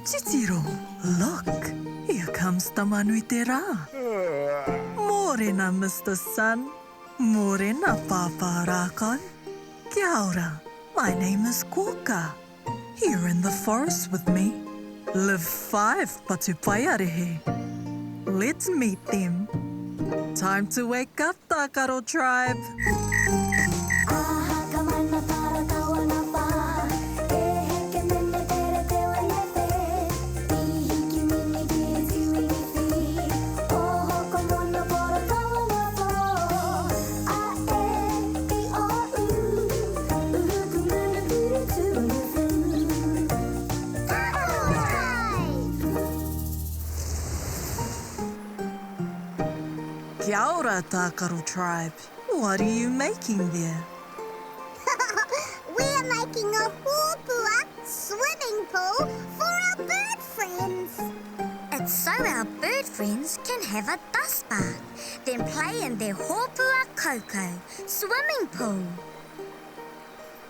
Titiro, look, here comes Tamanuiterā. Mōrena Mister Sun, mōrena Pāpā Rākau. Kia ora, my name is Kōkā. Here in the forest with me live five patupaiarehe. Let's meet them. Time to wake up, Tākaro tribe! Kia ora, Tākaro tribe. What are you making there? We're making a hōpua swimming pool for our bird friends. It's so our bird friends can have a dust bath, then play in their hōpua koko swimming pool.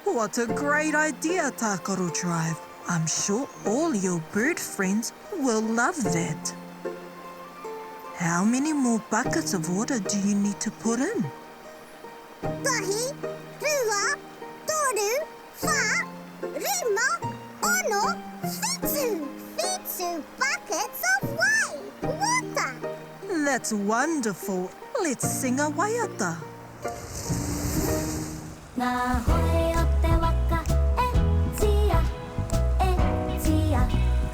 What a great idea, Tākaro Tribe. I'm sure all your bird friends will love that. How many more buckets of water do you need to put in? Tahi, rua, toru, wha, rima, ono, whitu. Whitu buckets of wai, water. That's wonderful. Let's sing a waiata. Ngā hoe o te waka e tia, e tia,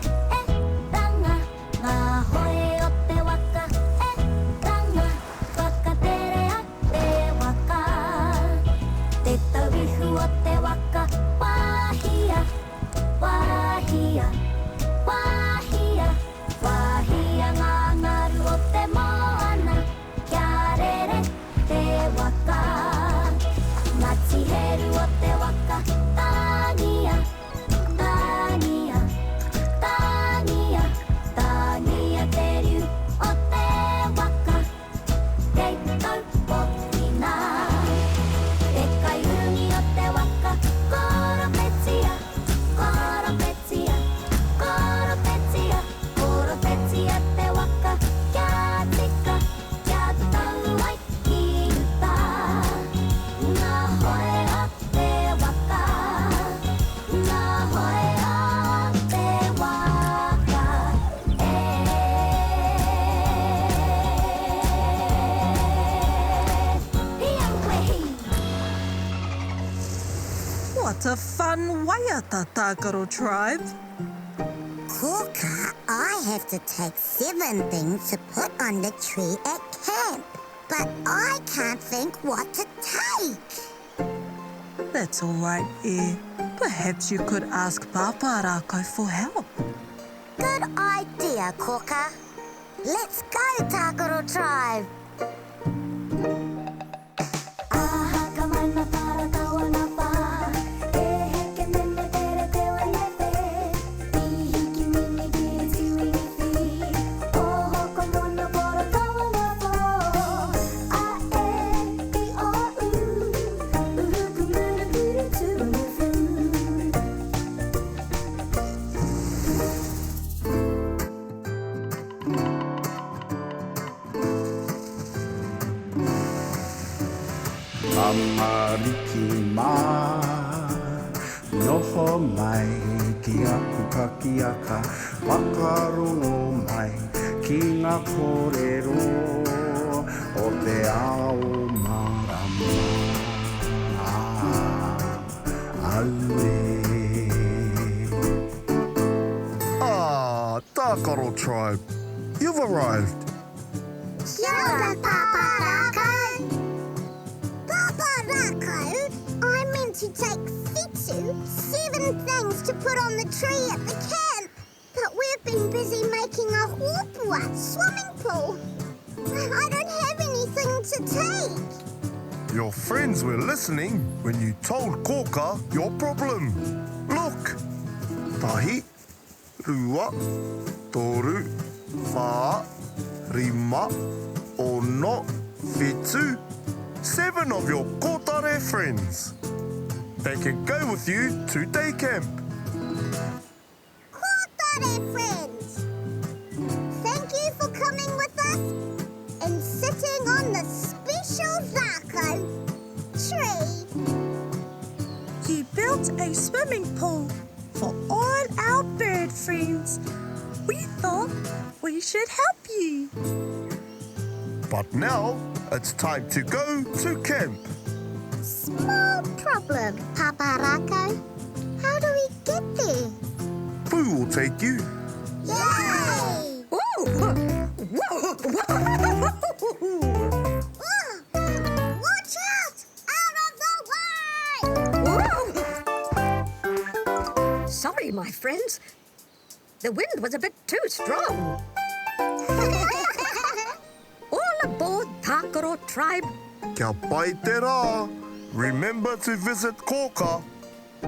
e ranga. Ngā hoe o te waka e ranga, whakaterea te waka. Te tauihu o te waka, wāhia, wāhia, wāhia, wāhia ngā ngaru o te moana. Kia rere te waka, Ngati Heru o te waka, Tangia, tangia, tangia, tangia te riu o te waka, Kei taupokina. Te kaiurungi o te waka, Koropetia, koropetia, koropetia, koropetia te waka, Kia tika, kia tau ai ki uta. Ngā hoe o te waka, ngā hoe o te waka e. Hi au e hi! What a fun waiata, Tākaro Tribe! Kōkā, I have to take seven things to put on the tree at camp, but I can't think what to take. That's all right, E. Perhaps you could ask Pāpā Rākau for help. Good idea, Kōkā. Let's go, Tākaro Tribe! Tamariki mā, noho mai ki aku pakiaka, whakarongo mai ki ngā kōrero o te ao mārama. Auē. Ah, Tākaro Tribe, you've arrived. Kia ora, Pāpā Rākau! Pāpā Rākau, I'm meant to take whitu, seven things to put on the tree at the camp. But we've been busy making a hōpua swimming pool. I don't have anything to take. Your friends were listening when you told Kōkā your problem. Look! Tahi, rua, toru, whā, rima, ono, whitu, seven of your kōtare friends. They can go with you to day camp. Kōtare friends! friends. We thought we should help you. But now it's time to go to camp. Small problem, Papa Rākau. How do we get there? Pū will take you. Yay! Ooh! Whoa! Whoa! Watch out! Out of the way! Whoa! Sorry, my friends. The wind was a bit too strong. All aboard Tākaro Tribe. Kia pai te rā. Remember to visit Kōka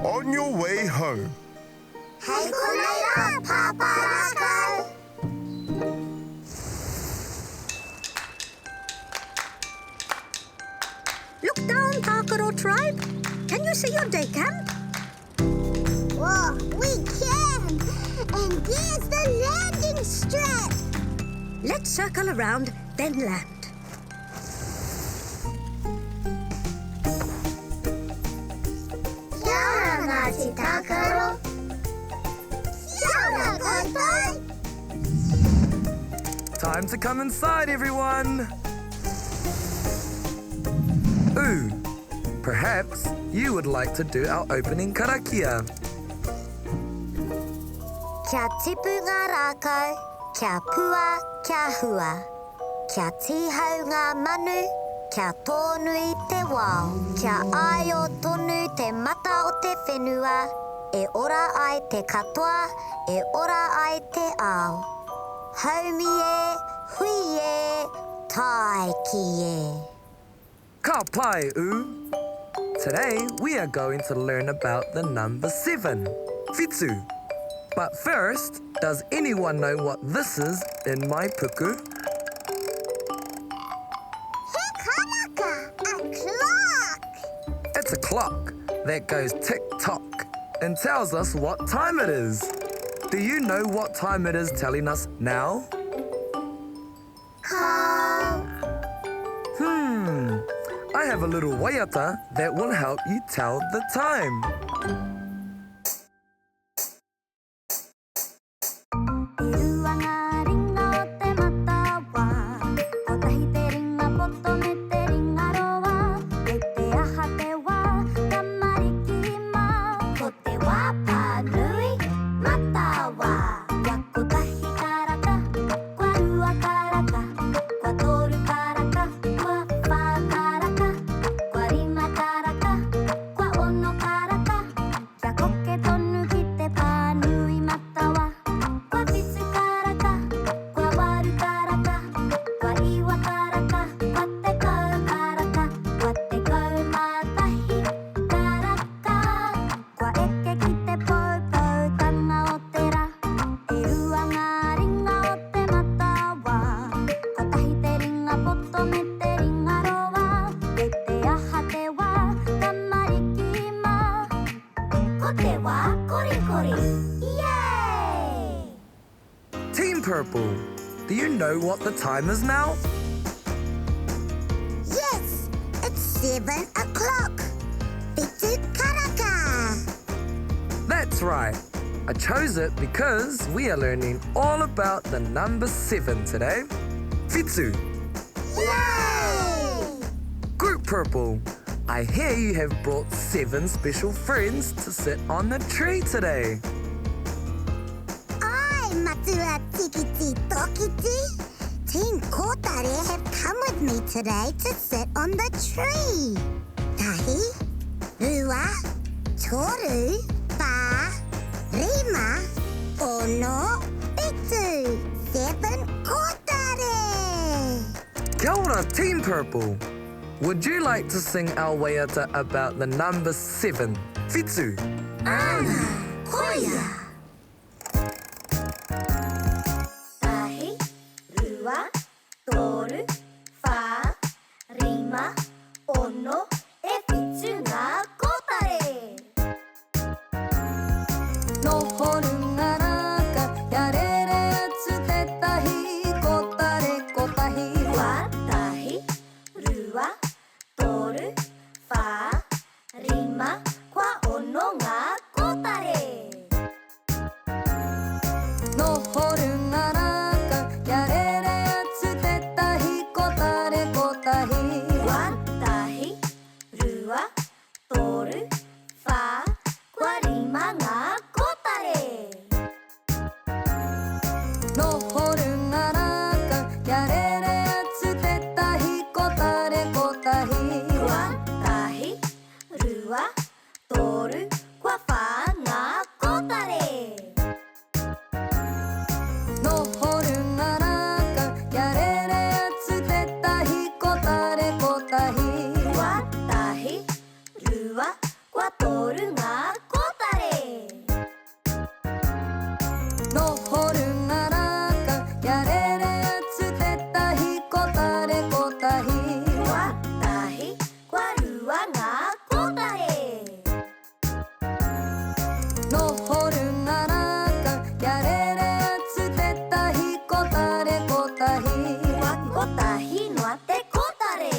on your way home. Hei konei rā, Pāpā Rākau! Look down, Tākaro Tribe. Can you see your day camp? Whoa, we can! And there's the landing strip! Let's circle around, then land. Kia ora, Ngāti Tākaro! Kia ora koutou! Time to come inside, everyone! Ooh, perhaps you would like to do our opening karakia. Kia tipu ngā rākau, kia pua, kia hua. Kia tīhau ngā manu, kia tōnui te wao. Kia āio tonu te mata o te whenua, e ora ai te katoa, e ora ai te ao. Haumi e, hui e, tāiki e. Ka pai, U! Today we are going to learn about the number 7, whitu. But first, does anyone know what this is in my puku? He karaka, a clock! It's a clock that goes tick-tock and tells us what time it is. Do you know what time it is telling us now? Call. I have a little waiata that will help you tell the time. E rua ngā ringa o te matawa, kotahi te ringa poto me te ringa roa. Kei te aha te wā, tamariki mā. Ko te wā pānui, matawa. Kua kotahi karaka, kua rua karaka, kua toru karaka, kua whā karaka, kua rima karaka, kua ono karaka. Kia koke tonu ki te pānui matawa. Kua whitu karaka, kua waru karaka, kua iwa karaka, kua tekau karaka, kua tekau mā tahi karaka. Kua eke ki te poupoutanga o te rā. E rua ngā ringa o te matawa. Kotahi te ringa poto me te ringa roa. Kei te aha te wā, tamariki mā. Ko te wā korikori. Yay! Team Purple, do you know what the time is now? Yes, it's 7 o'clock. Whitu karaka. That's right. I chose it because we are learning all about the number 7 today. Whitu. Yay! Group Purple, I hear you have brought 7 special friends to sit on the tree today. I, Matua Tikiti Tokiti, Team Kōtare have come with me today to sit on the tree. Tahi, rua, toru, whā, rima, ono, whitu. 7 kōtare. Kia ora, Team Purple. Would you like to sing our waiata about the number 7, whitu? Ana, koia. Tahi, rua, toru, whā, rima, ono, e whitu ngā kōtare. Noho runga rāka, kia rere atu tētahi kōtare kotahi. Kua tahi, rua, toru, whā, rima, kua ono ngā kōtare. Noho runga rākau, kia rere atu tētahi kotare kotahi. Kua tahi, rua, toru, whā, kua rima ngā kotare. Noho runga rākau, kia rere atu tētahi kotare kotahi. Kua tahi, rua, toru, kua whā ngā kotare. Noho runga rākau, kia rere atu tētahi kotare kotahi. Kua tahi, rua, kua toru ngā kotare. Noho runga rākau, kia rere atu tētahi kotare kotahi. Kua tahi, kua rua ngā kotare. Noho runga rākau, kia rere atu tētahi kotare kotahi. Kua kotahi noa te kotare.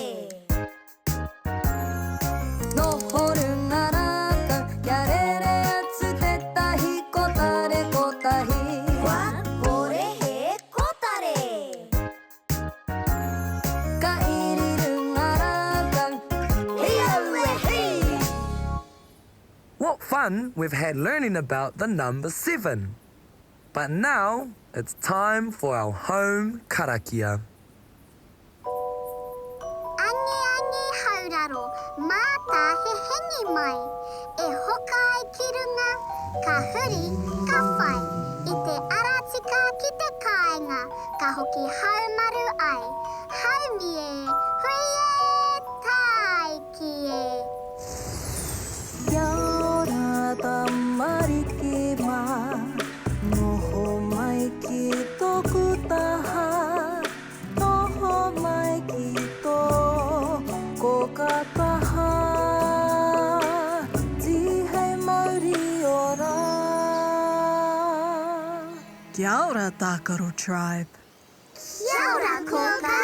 Noho runga rākau, kia rere atu tētahi kotare kotahi. Kua kore he kotare. Ka iri runga rākau, Hei aue hei! What fun we've had learning about the number 7. But now it's time for our home karakia. Angiangi hauraro, mātā he hengi mai. E hoka ai ki runga, ka huri, ka whai. I te ara tika ki te kāinga, ka hoki haumaru ai. Haumi e, hui e, tāiki e. Kia ora tamariki mā, noho mai ki tōku taha, noho mai ki tō kōkā taha, tīhei mauri ora. Kia ora, Tākaro Tribe. Kia ora, Kōkā.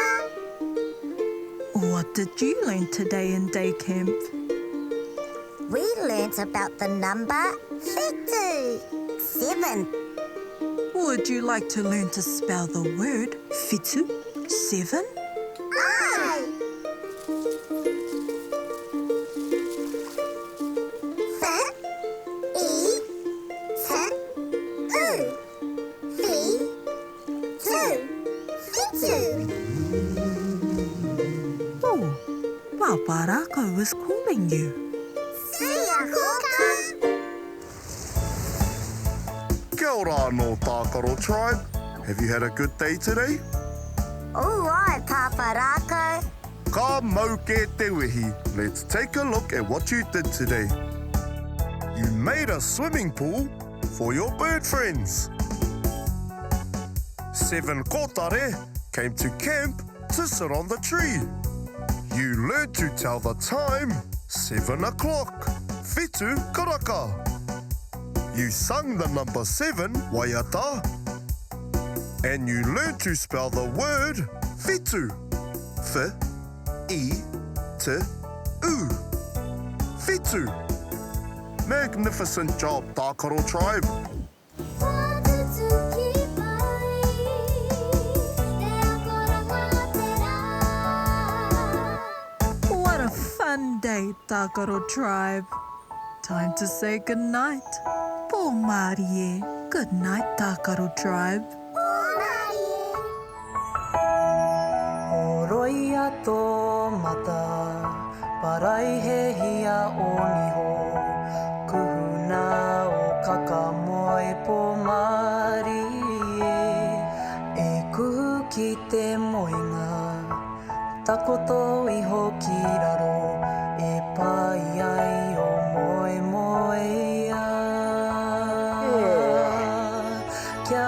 What did you learn today in day camp? We learnt about the number whitu, 7. Would you like to learn to spell the word whitu, 7? Ai! F E T U V 2 Whitu. Oh, Pāpā Rākau is calling you. See ya, Kōkā. Kia ora anō, Tākaro Tribe. Have you had a good day today? Oh, ai, Pāpā Rākau. Ka mau kē te wehi. Let's take a look at what you did today. You made a swimming pool for your bird friends. 7 kōtare came to camp to sit on the tree. You learned to tell the time, 7 o'clock. Whitu karaka. You sung the number 7 waiata. And you learned to spell the word whitu. F E T U. Whitu. Magnificent job, Tākaro Tribe. Whakatutuki pai, te akoranga te rā. What a fun day, Tākaro Tribe. Time to say goodnight. Pō mārie. Good night, Tākaro Tribe. Pō mārie. Horoia tō mata, paraihehia ō niho, kuhuna o kakamoe pō mārie. E kuhu ki te moenga, takoto iho ki raro, e pai ai o moemoeā. Kia